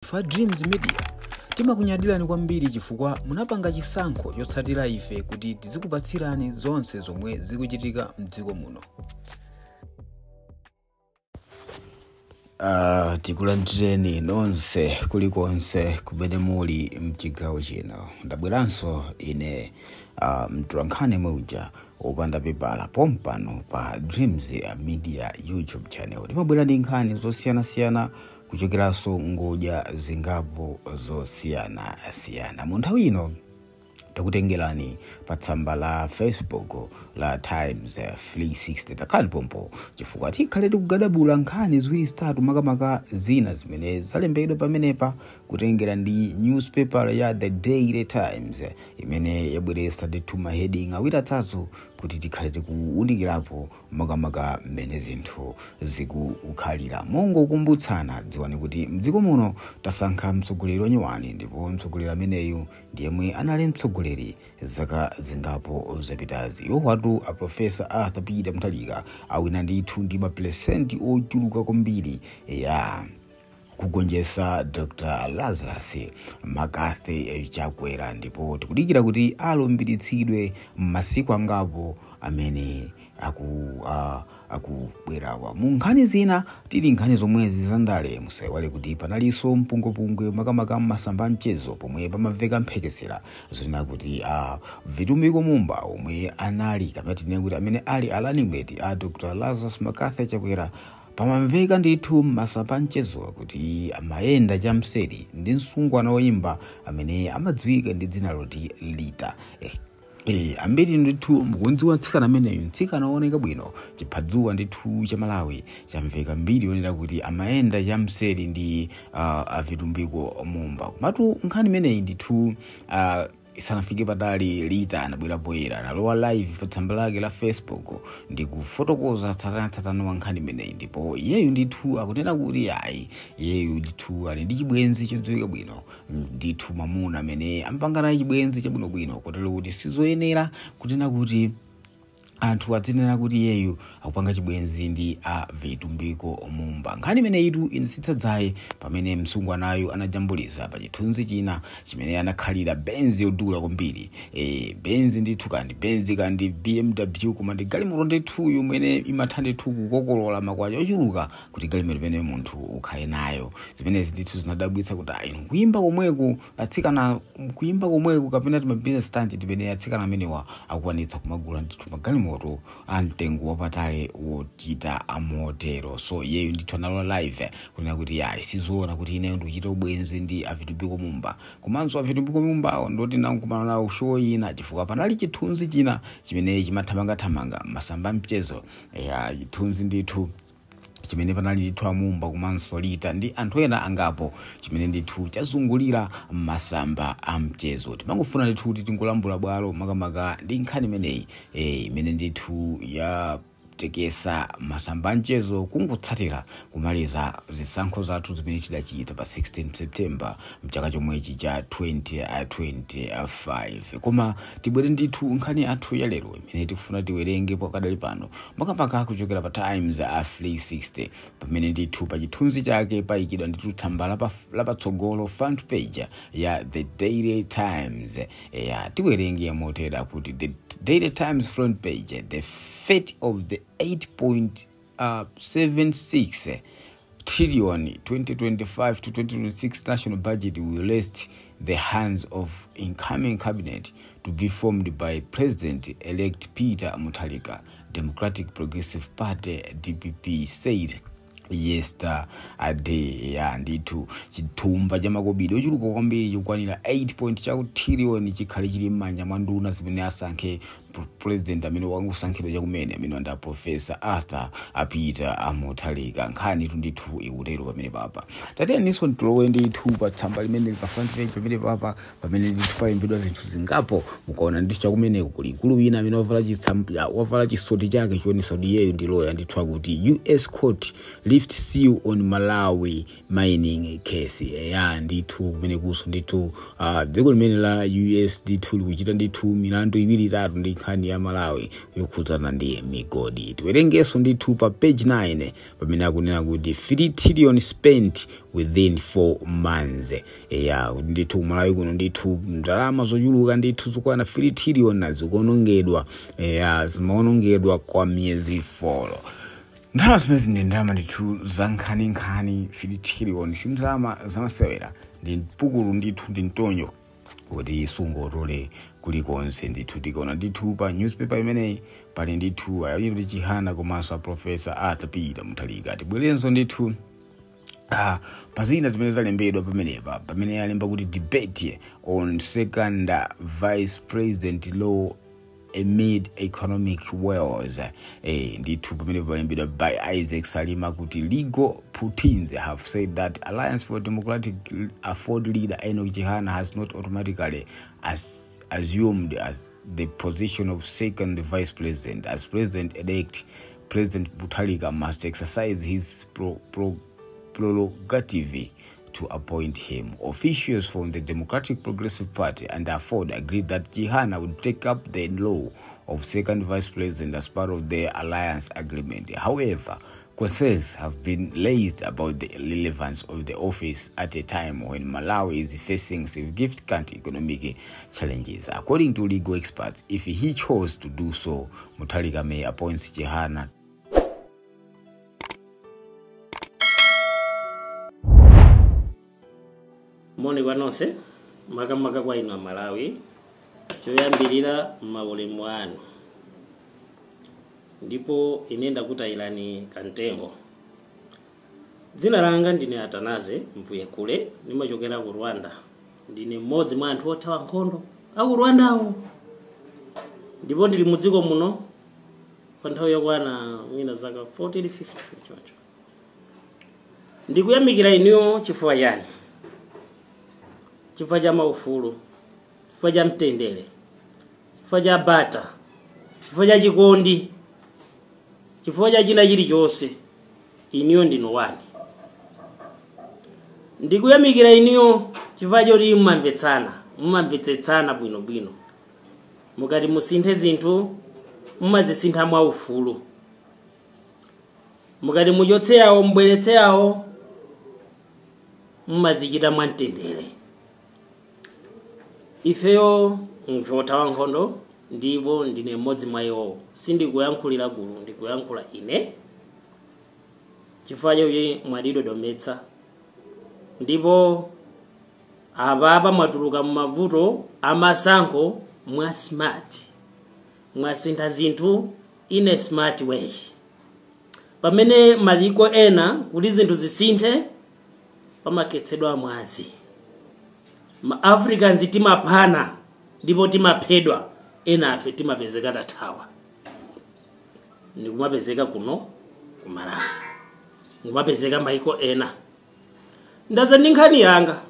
Ife Dreams Media timakunyadirani kwambiri chifukwa munapanga chisankho chotsatira ife kuti tizikupatsirani zonse zomwe zikuchitika mdziko muno. Tikulandireni nonse kulikonse kumene muli mchigawo chino. Ndabweranso ine mtolankhani muja wopanda pepala pompano pa Dreams Media YouTube channel. Timabwera ndi nkhani zosiyanasiyana kuchokeranso ngodya zingapo zosiyanasiyana. Mu nthawi ino takutengerani pa tsamba la Facebook la Times 360. Takhani pompo chifukwa tikhale tikugadabula nkhani ziwiri zitatu, makamaka zina zimene zalembedwa pamenepa kutengera ndi newspaper ya The Daily Times imene yabweretsa ndithu ma heading awiri atatu kuti tikhale tikuwunikirapo makamaka mmene zinthu zikukhalira. Mongokumbutsana, dziwani kuti mdziko muno tasankha mtsogoleri wanyuwani, ndipo mtsogoleri ameneyu ndi yemwe anali mtsogoleri zaka zingapo zapitazi. Iwowatu a Professor Arthur Peter Mutharika awina ndithu ndi mapulesenti ochuluka kwambiri ya kugonjetsa Dr Lazarus McCarthy Chakwera, ndipo tikudikira kuti alumbiritsidwe m'masiku angapo amene akubwerawa. Mu nkhani zina tili nkhani zomwezi zandale, musaiwale kuti panalinso mpungwepungwe makamaka m'masamba mchezo pomwe pamamveka mphekesera zonena kuti Vitumbiko Mumba omwe anali kapena tinene kuti amene ali a running mate a Dr Lazarus McCarthy Chakwera, pamamveka ndithu m'masamba mchezo kuti amayenda chamseri ndi msungwana woyimba amene amadziwika ndi dzina loti Lita. Ambiri ndithu mukundziwa mtsikana ameneyu, mtsikana wooneka bwino, chiphadzuwa ndithu cha Malawi. Chamveka mbiri yonena kuti amayenda chamseri ndi a Vitumbiko Mumba. Komatu nkhani imeneyi ndithu isanafike patali, Lita anabwera poyera, analowa live pa tsamba lake la Facebook ndi kufotokoza tsatanetsatane wa nkhani imeneyi, ndipo iyeyu ndithu akunena kuti ayi, iyeyu ndithu ali ndi chibwenzi chodziwika bwino, ndithu mwamuna amene amapanga naye chibwenzi chabwinobwino, kotero kuti sizoyenera kunena kuti anthu adzinena kuti iyeyu akupanga chibwenzi ndi a Vitumbiko Mumba. Nkhani imeneyitu inatsitsa dzaye pamene msungwanayu anajambulisa pa chithunzi china chimene anakhalira Benzi yodula kwambiri, Benzi ndithu, kandi Benzi kandi BMW, koma ndi galimoto ndithu yomwe imatha ndithu kukokolola makwacha ochuluka kuti galimoto imene munthu ukhale nayo. Zimenezi ndithu zinadabwitsa kuti ayi, kuimba komweku atsikana, kuimba komweku kapena timabusiness tanji timene atsikana amenewa akukwanitsa kumagula ndithu magalimoto a mtengo wapatali wochita motero. So iyeyu ndithu analowa live kunena kuti ayi, sizoona kuti ineyo ndikuchita ubwenzi ndi a Vitumbiko Mumba, komanso a Vitumbiko Mumba ndoti nankumana nawo show ina, chifukwa panali chithunzi china chimene chimathamangathamanga masamba mchezo ya chithunzi ndithu chimene panali ndithu amumba komanso Lita ndi anthu ena angapo, chimene ndithu chazungulira masamba a mchezo. Timangofuna ndithu kuti tingolambula bwalo makamaka ndi nkhani imeneyi imene ndithu yatekesa masamba a mchezo kungotsatira kumaliza zisankho zathu zimene tidachita pa 16 September mchaka chomwechi cha 2025. Koma tibwere ndithu nkhani yathu ya lero imene tikufuna tiwerenge pakadali pano, makamaka kuchokera pa Times a 360, pamene ndithu pa chithunzi chake payikidwa ndithu tsamba lapatsogolo, front page ya The Daily Times. Ya tiwerenge motera kuti The Daily Times front page: "The fate of the 8.76 trillion 2025 to 2026 national budget will rest the hands of incoming cabinet to be formed by President-elect Peter Mutharika, Democratic Progressive Party DPP said yesterday." Ya ndithu chithumba cha makobidi ochuluka kwambiri chikukwanira 8 point chaku trillion chikhale chili m'manja mwa nduna zimene asankhe president amene wangusankhidwa chakumene, amene wanda Professor Arthur Peter Mutharika. Nkhani tu ndithu ikutero pamene papa. Tateninso tilowe ndithu pa tsamba limene pa front page pamene papa, pamene ndithu palembedwa zinthu zingapo. Mukaona ndithu chakumeneko kuli mkulu wina amene wavala chisoti chake chionesa kuti iyeyo ndi loya ndithu, akuti "US court lift seal on Malawi mining case". Ya ndithu kumene kuso ndithu dziko limene la US ndithu likuchita ndithu milandu iwiri itatu ndi nkhani ya Malawi yokhudzana ndi migodi. Tiwerengenso ndithu pa page 9 pamene akunena kuti 3 trillion spent within 4 months. Ya ndithu Malawi kuno ndithu ndalama zochuluka ndithu zokwana 3 trillion zikuonongedwa, ya zimaonongedwa kwa miyezi 4. Ndalama zimene ndi ndalama ndithu za nkhaninkhani. 3 trillion si ndalama zamasewera, ndi mpukulu ndithu, ndi mtonyo kuti sungotole kulikonse ndithu. Tikaona ndithu pa newspaper imeneyi pali ndithu a Enoch Chihana komanso a Professor Arthur Peter Mutharika. Tibwerenso ndithu pazina zimene zalembedwa pamenepa, pamene alemba kuti debate on second vice president law amid economic woes. Ndithu pamene palembedwa by Isaac Salima kuti legal pundits have said that Alliance for Democratic Aford leader Enoch Chihana has not automatically assumed as the position of second vice president. As president-elect, President Mutharika must exercise his prerogative to appoint him. Officials from the Democratic Progressive Party and Aford agreed that Chihana would take up the role of second vice president as part of their alliance agreement. However, concerns have been raised about the relevance of the office at a time when Malawi is facing significant economic challenges. According to legal experts, if he chose to do so, Mutharika may appoint Chihana. Moni kwa nonse, makamaka kwa inu Malawi, choyambirira maulemu anu. Ndipo ine ndakutayirani kamtengo. Dzina langa ndine Atanaze Mpuyekule, ndimachokera ku Rwanda. Ndine mmodzi mwa anthu othawa nkhondo aku Rwandawo. Ndipo ndili mudziko muno kwa nthawi yokwana mwina zaka 40 50 choncho. Ndikuyamikira inuyo chifukwa chani? Chifukwa cha maufulu, chifukwa cha mtendere, chifukwa cha bata, chifukwa cha chikondi, chifukwa cha china chilichonse. Inuyo ndinu wani. Ndikuyamikira inuyo chifukwa choti mumamvetsana, mumamvetsetsana bwinobwino. Mukati musinthe zinthu, mumazisintha mwaufulu. Mukati muchotse yawo, mubweretse yawo, mumazichita mwamtendere. Ifeyo ndife othawa nkhondo, ndipo ndine mmodzi mwa iwowo. Sindikuyankhulira gulu, ndikuyankhula ine chifukwa chakuti mwatidodometsa. Ndipo apapa mwatuluka mumavuto amasankho mwa smart, mwasintha zinthu in a smart way. Pamene mayiko ena kuti zinthu zisinthe pamakhetsedwa mwazi. Ma Africans timaphana ndipo timaphedwa, ena afe timapezeka tathawa, ndikumapezeka kuno ku Malawi, ndikumapezeka maiko ena. Ndadza ndi nkhani yanga.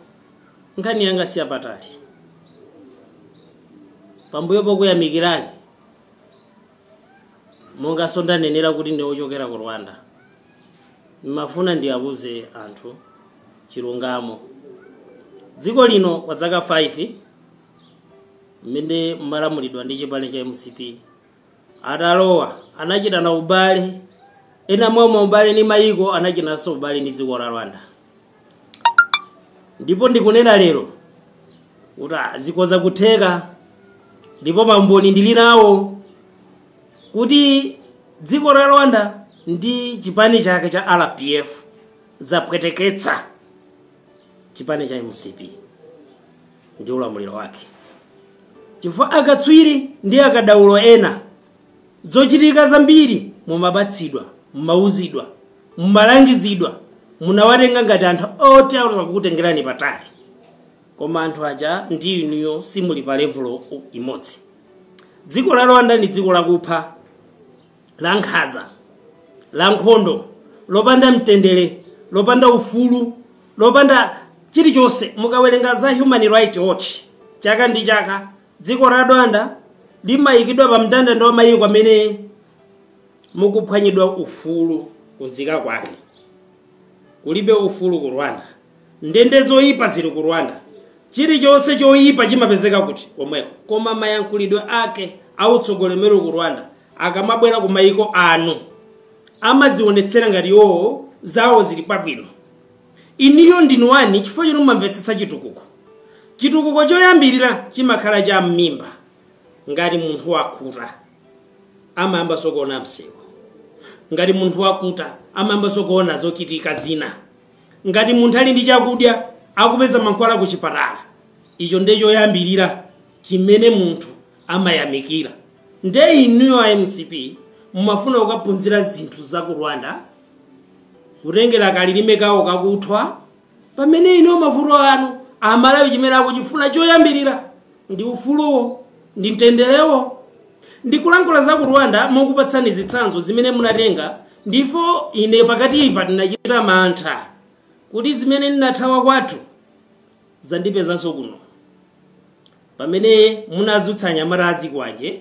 Nkhani yanga siyapatali. Pambuyo pokuyamikirani, monga sondanenera kuti ndi ochokera ku Rwanda, ndimafuna ndiawuze anthu chilungamo. Dziko lino kwa zaka 5 mmene mmalamulidwa ndi chipani cha MCP, atalowa anachitana ubale, ena momwe ubale ni mayiko, anachitanso ubale ndi dziko la Rwanda. Ndipo ndikunena lero kuti zikoza kutheka, ndipo maumboni ndili nawo kuti dziko la Rwanda ndi chipani chake cha RPF zapweteketsa chipani cha MCP ndi ulamuliro wake, chifukwa akatswiri ndi akadaulo ena zochitika zambiri mumapatsidwa, mumauzidwa, mumalangizidwa, munawatenga ngati anthu oti akukutengerani patali, koma anthu aja ndi inuyo simuli pa level imodzi. Dziko la Rwanda ndi dziko lakupha, la nkhanza, la nkhondo, lopanda mtendere, lopanda ufulu, lopanda chilichonse. Mukawerenga za Human Rights Watch chaka ndi chaka, dziko la Rwanda limayikidwa pa mndandanda wa mayiko amene mukuphwanyidwa ufulu kunzika kwake. Kulibe ufulu ku Rwanda, ndende zoyipa zili ku Rwanda, chilichonse choyipa chimapezeka kuti komweko. Koma mayankhulidwe ake Autsogoleri ku Rwanda akamabwera ku mayiko anu amadzionetsera ngati iwowo zawo zili pabwino. Iniyo ndinu wani chifukwa chinu mumamvetsetsa chitukuko. Chitukuko choyambirira chimakhala cha m'mimba. Ngati munthu wakhuta amayamba sokuona msewu, ngati munthu wakuta amayamba sokuona zochitika zina, ngati munthu ali ndi chakudya akupeza mankhwala ku chipatala. Icho ndiye choyambirira chimene munthu amayamikira. Nde inuyo a MCP mumafuna kukaphunzira zinthu za ku Rwanda, kutengera kalilime kawo kakuthwa, pamene inuyo mavuto anu Amalawi chimene akuchifuna choyambirira ndi ufuluwo, ndi mtenderewo. Ndikulankhula za ku Rwanda mokupatsani zitsanzo zimene munatenga. Ndipo ine pakatipa ndinachita mantha kuti zimene ndinathawa kwathu zandipezanso kuno, pamene munadzutsa anyamata azikwache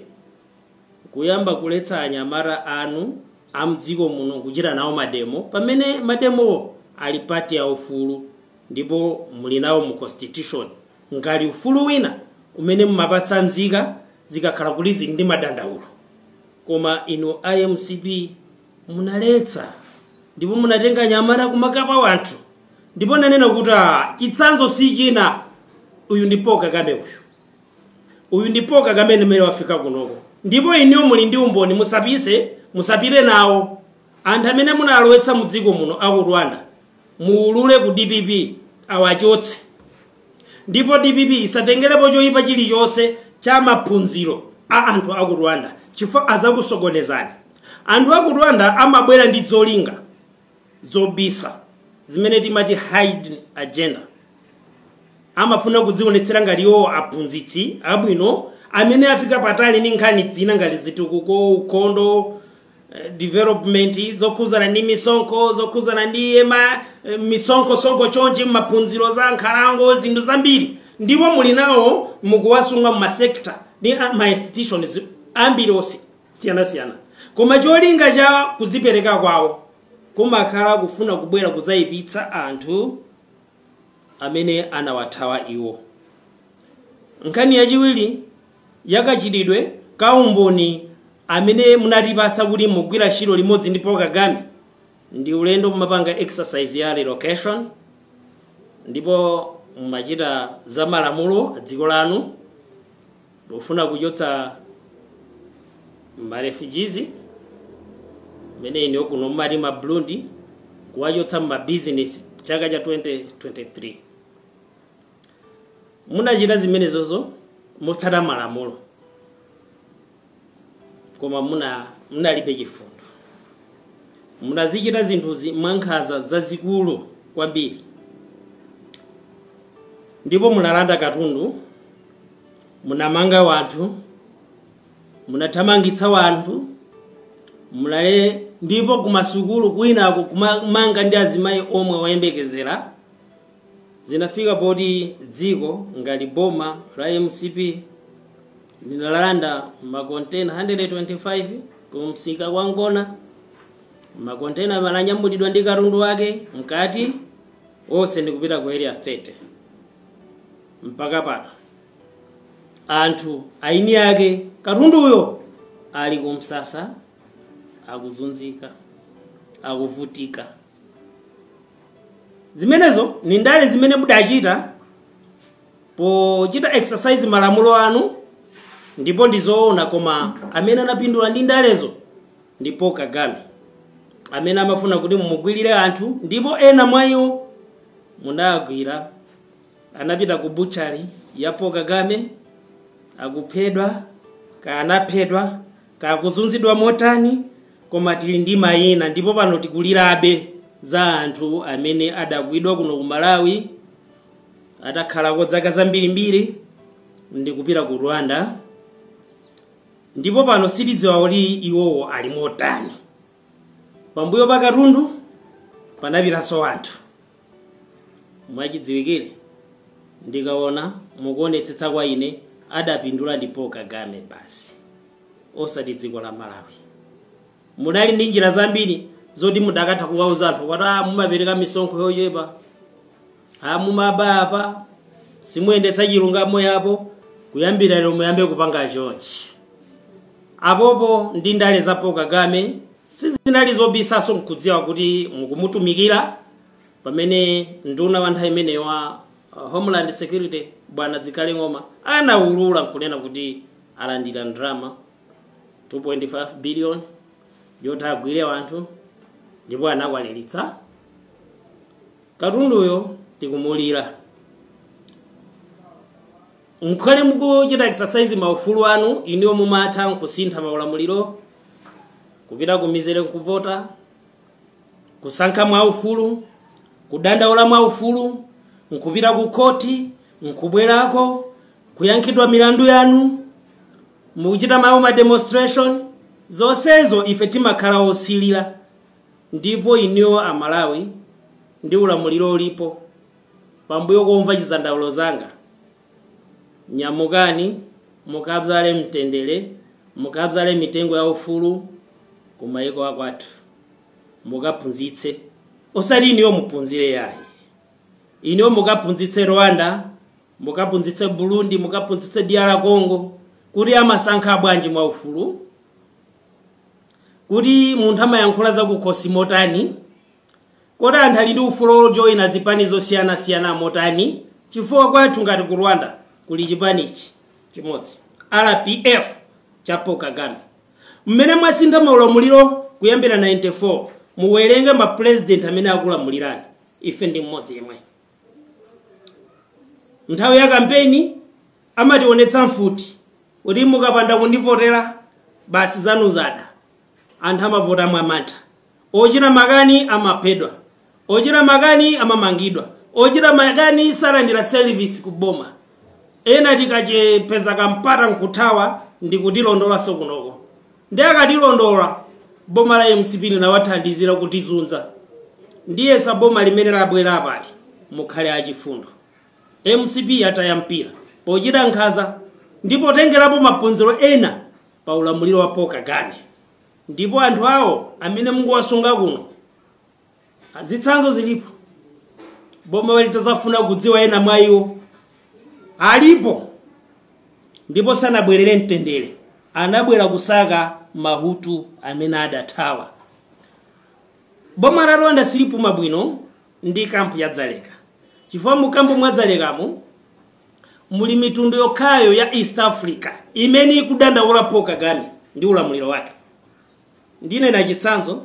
kuyamba kuletsa anyamata anu amdziko muno kuchita nawo mademo, pamene mademowo ali pati ya ufulu ndipo muli nawo mu constitution ngati ufulu wina umene mumapatsa nzika zikakhala kuti zili ndi madandaulo. Koma inu IMCP munaletsa ndipo munatenga anyamata kumakapa wanthu. Ndipo nanena kuti chitsanzo si china, uyu ndi Paul Kagame, uyu ndi Paul Kagame mmene wafika kunoko. Ndipo inuyo muli ndi umboni, musapise, musapite nawo anthu amene munalowetsa mu dziko muno aku Rwanda, muulule ku DPP awachotse. Ndipo DPP isatengerepo choyipa chilichonse cha maphunziro a anthu aku Rwanda, chifukwa azakusokonezani. Anthu aku Rwanda amabwera ndi zolinga zobisa zimene timati hidden agenda. Amafuna kudzionetsera ngati iwo aphunzitsi abwino amene afika patali ndi nkhani zina ngati zitukuko, ukhondo, development, zokhuzana ndi misonkho, zokhuzana ndi ema misonkhosonkho chonchi, maphunziro za nkhalango, zinthu zambiri. Ndipo muli nawo mukuwasunga mu masekta ndi ma institutions ambiri osiyanasiyana, koma cholinga cha kudzipereka kwawo kumakhala kufuna kubwera kudzayipitsa anthu amene anawathawa iwo. Nkhani yachiwiri yakachitidwe kaumboni amene munatipatsa kuti mugwira ntchito limodzi ndi Paul Kagame ndi ulendo mumapanga exercise ya relocation, ndipo mumachita za malamulo a dziko lanu pofuna kuchotsa ma refugees mene ine kuno mumati ma Burundi, kuwachotsa ma business chaka cha 2023. Munachita zimenezozo motsata malamulo, koma munalibe chifundo. Munazichita zinthuzi mwankhanza zazikulu kwambiri, ndipo munalanda katundu, munamanga wanthu, munathamangitsa wanthu, munale ndipo kumasukulu kwinako kumanga ndi azimayi omwe woyembekezera. Zinafika poti dziko ngati boma la MCP linalanda makontena 125 kumsika kwa Ngona. Makontena ananyamulidwa ndi katundu wake mkati onse ndikupita ku Area 30. Mpaka pano anthu aini ake katunduyo ali kumsasa, akuzunzika, akuvutika. Zimenezo ni ndale zimene mudachita pochita exercise malamulo anu, ndipo ndizoona. Koma amene anapindula ndi ndalezo ndi Paul Kagame, amene amafuna kuti mumugwirire anthu, ndipo ena mwa iwo munagwira, anapita ku butchery ya Paul Kagame, akuphedwa, kanaphedwa, kakuzunzidwa motani, koma tili ndi mayina. Ndipo pano tikulirabe za anthu amene adagwidwa kuno ku Malawi atakhalako zaka zambirimbiri ndikupita ku Rwanda, ndipo pano sitidziwa kuti iwowo ali motani. Pambuyo pa katundu panapitanso anthu. Mwachidziwikire ndikaona mukuonetsetsa kwa ine adapindula ndi Paul Kagame basi, osati dziko la Malawi. Munali ndi njira zambiri zoti mudakatha kuwauza anthu kuti mumapereka misonkho yochepa, mumaba apa, simuyendetsa chilungamo yapo, kuyambira lero muyambe kupanga chonchi. Apopo ndi ndale za Paul Kagame sizinali zobisaso nkudziwa kuti mukumutumikira, pamene nduna wa nthawi imeneyo wa Homeland Security, bwana Zikhale Ng'oma, anawulula nkunena kuti alandira ndalama 2.5 billion yoti agwire wanthu, ndipo anakwaniritsa. Katunduyo tikumulira. Nkhale mukuchita exercise maufulu anu, iniwo mumatha nkusintha maulamuliro, kupita kumizere nkuvota, kusankha mwaufulu, kudandaula mwaufulu, nkupita ku khoti, nkubwerako kuyankhidwa milandu yanu, mukuchita mawu ma demonstration, zonsezo ife timakhala osilira. Ndipo iniwo Amalawi ndi ulamuliro ulipo, pambuyo komva chizandaulo zanga, nyamukani mukabzale mtendere, mukabzale mitengo ya ufulu kumayiko akwathu, mukaphunzitse. Osati iniyo muphunzire yayi, iniyo mukaphunzitse Rwanda, mukaphunzitse Burundi, mukaphunzitse DR Congo kuti amasankha bwanji mwaufulu, kuti munthu amayankhula zakukhosi motani, kodi anthu ali ndi ufulu ojoyina zipani zosiyanasiyana motani. Chifukwa kwathu ngati ku Rwanda kuli chipanichi chimodzi, RPF cha Paul Kagame. Mmene mwasintha maulamuliro kuyambira 94, muwerenge ma president amene akulamulirani, ife ndi mmodzi yemwe. Nthawi ya kampeni amationetsa mfuti kuti mukapanda kundivotera basi zanu zada. Anthu amavota mwamantha, ochita makani amaphedwa, ochita makani amamangidwa, ochita makani salandira service kuboma. Ena tikachepeza kampata nkuthawa ndikutilondolanso kunoko, ndi akatilondola boma la MCP linawathandizira kutizunza. Ndiye sa boma limene labwera apali, mukhale achifundo. MCP ataya mpira pochita nkhanza, ndipo tengerapo maphunziro ena pa ulamuliro wa Paul Kagame. Ndipo anthu awo amene munguwasunga kuno, zitsanzo zilipo, boma litazafuna kudziwa ena mwa iwo alipo, ndipo sanabwerere mtendere, anabwera kusaka mahutu amene adathawa. Boma la Rwanda silipuma bwino ndi kampu ya Dzaleka, chifukwa mu kampu mwa Dzalekamo muli mitundu yokhayo ya East Africa imene ikudandaula Paul Kagame ndi ulamuliro wake. Ndinena chitsanzo,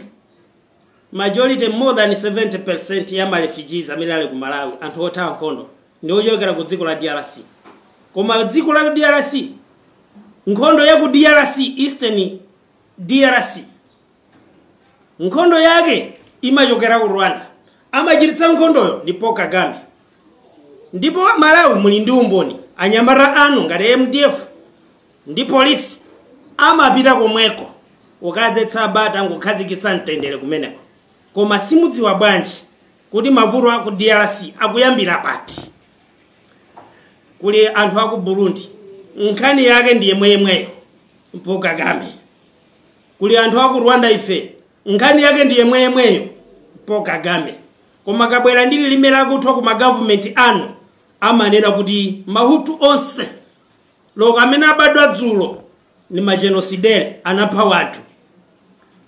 majority, more than 70% ya ma refugees amene ali ku Malawi, anthu othawa nkhondo, ndi ochokera ku dziko la DRC. Koma dziko la DRC, nkhondo ya ku DRC, Eastern DRC, nkhondo yake imachokera ku Rwanda, amachititsa nkhondoyo ndi Paul Kagame. Ndipo Malawi muli ndi umboni, anyamata anu ngati MDF ndi polisi amapita komweko ukazetsa bata ngukhazikitsa mtendere kumeneko. Koma simudziwa bwanji kuti mavuto aku DRC akuyambira pati? Kuli anthu aku Burundi, nkhani yake ndi yemweyemweyo, Paul Kagame. Kuli anthu aku Rwanda, ife nkhani yake ndi yemweyemweyo, Paul Kagame. Koma kabwera ndi lilime lakuthwa ku magavumenti anu, amanena kuti mahutu onse loko amene abadwa dzulo ni ma génocidaire, anapha wanthu.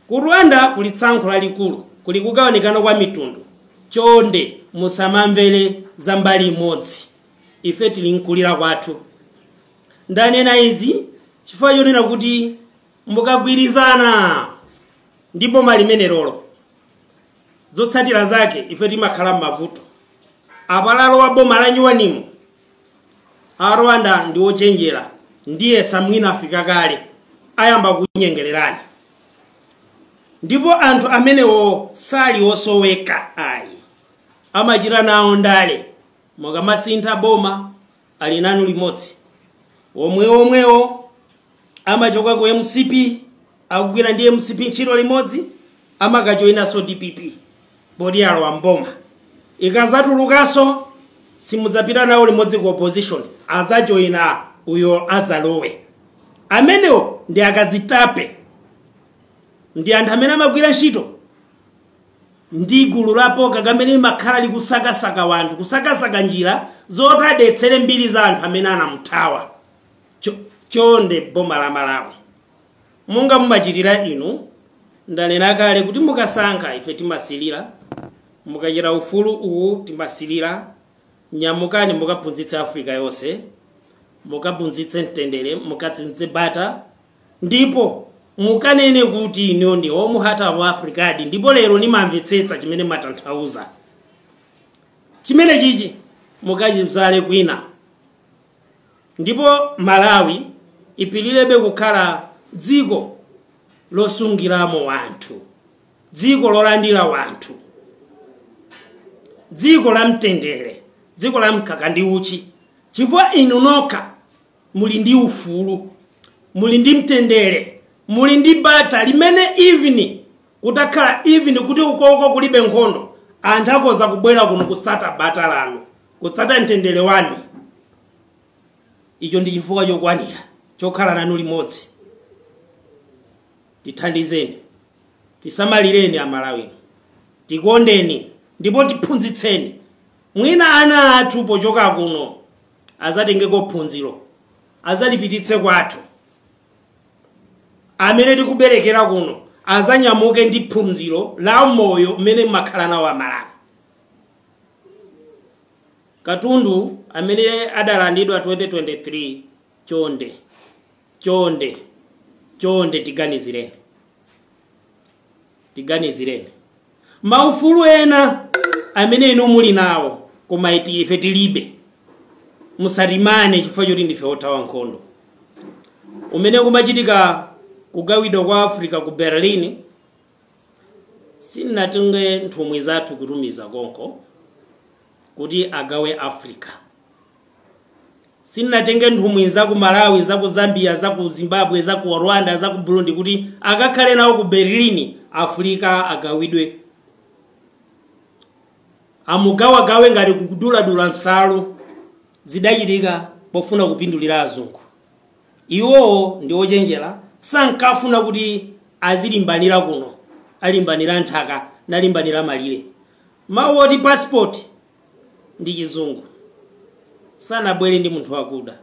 Ku Rwanda kuli tsankho lalikulu, kuli kugawanikana kwa mitundu. Chonde musamamvere za mbali imodzi, ife tili nkulira kwathu. Ndanena izi chifukwa chonena kuti mukagwirizana ndi boma limene lolo, zotsatira zake ife timakhala m'mavuto. Apalalo wa boma la nyuwanimo, a Rwanda ndi ochenjera, ndiye samwina afika kale, ayamba kunyengererani. Ndipo anthu amenewo sali osoweka ayi, amachita nawo ndale. Mukamasintha boma ali nanu limodzi, omwe omwewo amachoka ku MCP, akugwira ndi MCP ntchito limodzi, amakajoyinanso DPP poti alowa mboma. Ikazatulukanso simudzapita nawo limodzi ku opposition, adzajoyina uyo adzalowe. Amenewo ndi akazitape, ndi anthu amene amagwira ntchito ndi gulu la Paul Kagame limakhala likusakasaka wanthu, kusakasaka njira zoti adetsere mbiri za anthu amene anamuthawa. Chonde boma la Malawi, Monga mumachitira inu, ndanena kale kuti mukasankha ife timasilira, mukachita ufulu uwu timasilira. Nyamukani mukaphunzitse Africa yonse, mukaphunzitse mtendere, mukaphunzitse bata, ndipo mukanene kuti inu ndi omuhata wa Afrikadi. Ndipo lero nimamvetsetsa chimene matanthauza chimene chichi, mukachibzale kwina. Ndipo Malawi ipilirebe kukhala dziko losungiramo wanthu, dziko lolandira wanthu, dziko la mtendere, dziko la mkaka ndi uchi, chifukwa inu nokha muli ndi ufulu, muli ndi mtendere, muli ndi bata limene even kutakhala even kuti ukoko kulibe nkhondo, anthu akoza kubwera kuno kusata bata lanu, kutsata mtendere wanu. Icho ndi chifukwa chokwanira chokhala nanu limodzi. Tithandizeni, tisamalireni Amalawi, tikondeni ndipo tiphunzitseni. Mwina ana athu pochoka kuno azatengeko phunziro, azalipititse kwathu. Amene tikuberekera kuno azanyamuke ndi phunziro la moyo umene mmakhala nawo Amalawi. Katundu amene adalandidwa 2023, chonde chonde chonde tiganizireni, tiganizireni maufulu ena amene inu muli nawo koma iti ife tilibe. Musatimane chifukwa choti ndife othawa nkhondo. Umene kumachitika kugawidwa kwa Africa ku Berlin, sinatunge nthumwi zathu kutumiza konko kuti agawe Africa. Sinatenge nthumwi za ku Malawi, za ku Zambia, za ku Zimbabwe, za ku Rwanda, za ku Burundi kuti akakhale nawo ku Berlin, Africa agawidwe, amugawagawe ngati kuduladula nsalu. Zidachitika pofuna kupindulira azungu. Iwowo ndi ochenjera, sankafuna kuti azilimbanira kuno, alimbanira nthaka nalimbanira malire. Mawu oti passport ndi chizungu, sanabwere ndi munthu wakuda.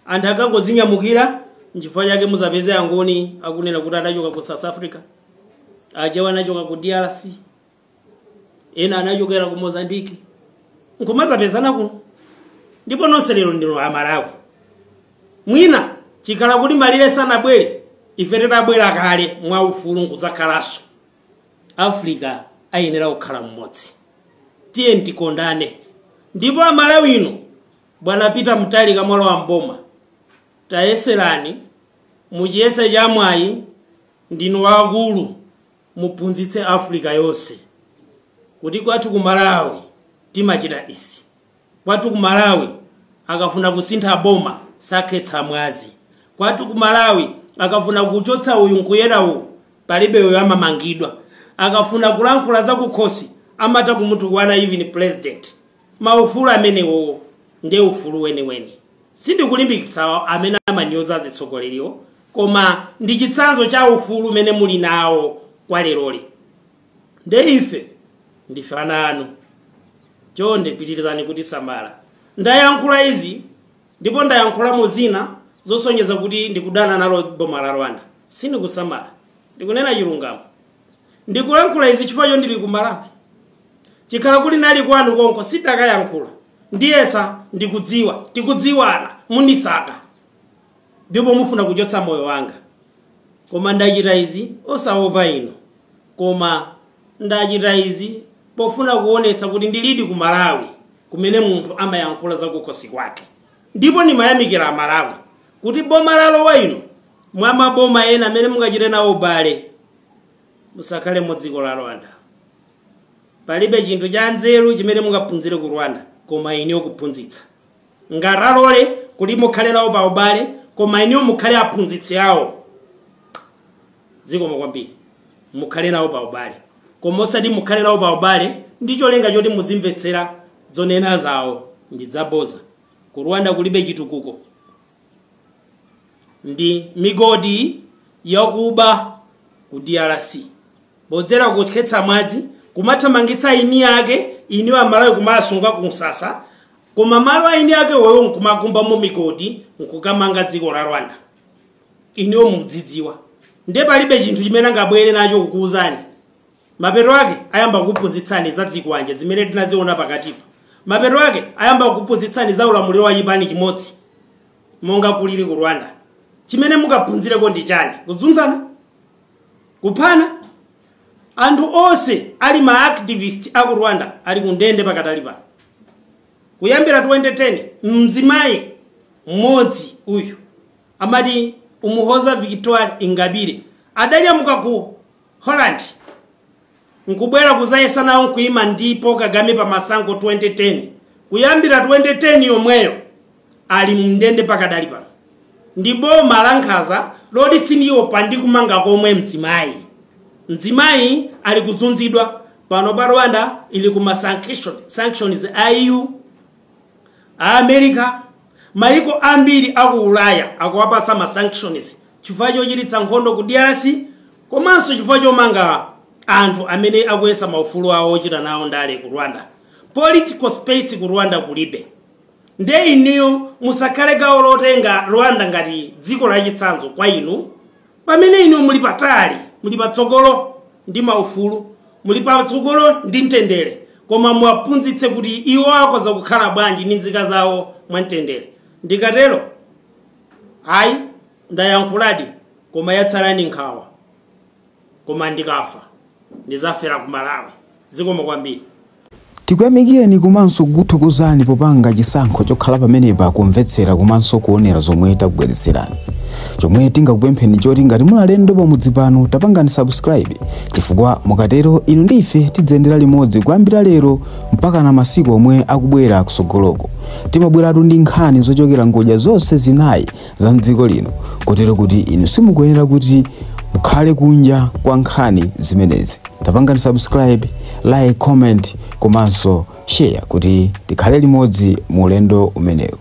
Anthu akangozinyamukira. Nchifukwa chake muzapeze Angoni akunena kuti adachoka ku South Africa, Achewa anachoka ku DRC, ena anachokera ku Mozambique, nkumazapezana kuno. Ndipo nonse lero ndino Amalawi. Mwina chikhala kuti malire sanabwere, ife titabwera kale mwaufulu nkudzakhalaso. Africa ayenera kukhala mmodzi. Tiye tikondane. Ndipo Amalawi ino, bwana Peter Mutharika, mwalowa mboma, tayeserani muchiyese chamwayi, ndinu wakulu, muphunzitse Africa yonse kuti kwathu ku Malawi timachita izi, kwathu ku Malawi akafuna kusintha boma sakhetsa mwazi, kwathu ku Malawi akafuna kuchotsa uyu nkuyera uyu palibe uyu amamangidwa, akafuna kulankhula zakukhosi amata kumutukwana even president. Maufulu amenewo ndiye ufulu weniweni. Sindikulimbikitsa amene amanyoza azitsogoleriwo, koma ndi chitsanzo cha ufulu umene muli nawo kwa leroli. Nde ife ndife ana anu, chonde pitirizani kuti samala. Ndayankhula izi ndipo ndayankhulamo zina zosonyeza kuti ndikudana nalo boma la Rwanda. Sindikusamala, ndikunena chilungamo. Ndikulankhula izi chifukwa cho ndili ku Malawi. Chikhala kuti nali kwanu konko sindakayankhula. Ndiyesa ndikudziwa, tikudziwana, munisaka ndipo mufuna kuchotsa moyo wanga, koma ndachita izi osaopa ino, koma ndachita izi pofuna kuonetsa kuti ndilidi ku Malawi kumene munthu amayankhula zakukhosi kwake. Ndipo ndimayamikira Amalawi kuti boma lalowa ino, mwa maboma ena amene mungachite nawo ubale, musakhale mu dziko la Rwanda. Palibe chinthu cha nzeru chimene mungaphunzire ku Rwanda, koma ineyo kuphunzitsa ngatalole kuti mukhale nawo pa ubale, koma ineyo mukhale aphunzitsi awo. Zikomo kwambiri. Mukhale nawo pa ubale, koma osati mukhale nawo pa ubale ndi cholinga choti muzimvetsera zonena zawo, ndidzaboza. Ku Rwanda kulibe chitukuko, ndi migodi yakuba ku DRC podzera kukhetsa mwazi, kumathamangitsa ini yake ini Amalawi, kumasunga kumsasa, koma malo aini ake woyo nkumakumbamo migodi nkukamanga dziko la Rwanda. Iniwo mudzidziwa. Ndiye palibe chinthu chimene angabwere nacho kukuwuzani. Mapeto ake ayamba kukuphunzitsani za dzikwanje zimene tinaziona pakatipa. Mapeto ake ayamba kukuphunzitsani za ulamuliro wa chipani chimodzi monga kulili ku Rwanda. Chimene mukaphunzireko ndi chani? Kuzunzana? Kuphana? Anthu onse ali ma activist aku Rwanda ali kundende pakatali pano. Kuyambira 2010 mzimayi mmodzi uyu amati Umuhoza Victoire Ingabire adanyamuka ku Holland nkubwera kuzayesa nawo nkuima ndipo Kagame pa masankho 2010. Kuyambira 2010 yomweyo ali mndende pakadali pano. Ndi boma la nkhanza loti siliopa ndi kumanga komwe mzimayi. Mzimayi ali kuzunzidwa pano pa Rwanda, ili kuma sanctions a EU, a America, maiko ambiri aku Ulaya akuwapatsa ma sanctions chifukwa chochititsa nkhondo ku DRC komanso chifukwa chomanga anthu amene akuyesa maufulu awo ochita nawo ndale ku Rwanda. Political space ku Rwanda kulibe. Nde iniyo musakhale gawo lotenga Rwanda ngati dziko lachitsanzo kwa inu, pamene inu muli patali, muli patsogolo ndi maufulu, muli patsogolo ndi mtendere, koma muwaphunzitse kuti iwo akhoza kukhala bwanji ndi nzika zawo mwamtendere. Ndikatero ayi, ndayankhuladi, koma yatsalani nkhawa, koma ndikafa ndizafera ku Malawi. Zikomo kwambiri. Tikuyamikeni komanso kukuthokozani popanga chisankho chokhala pamenepa kumvetsera komanso kuonera zomwe takubweretserani. Chomwe tingakupempheni choti ngati muli alendo pamudzi pano, tapangani subscribe, chifukwa mukatero inu ndi ife tidzayendera limodzi kuyambira lero mpaka na masiku omwe akubwera kusogoloko. Timabweratu ndi nkhani zochokera ngodya zonse zinayi za mdziko lino, kotero kuti inu simukuyenera kuti mukhale kunja kwa nkhani zimenezi. Tapangani subscribe, like, comment komanso share kuti tikhale limodzi mu ulendo umenewu.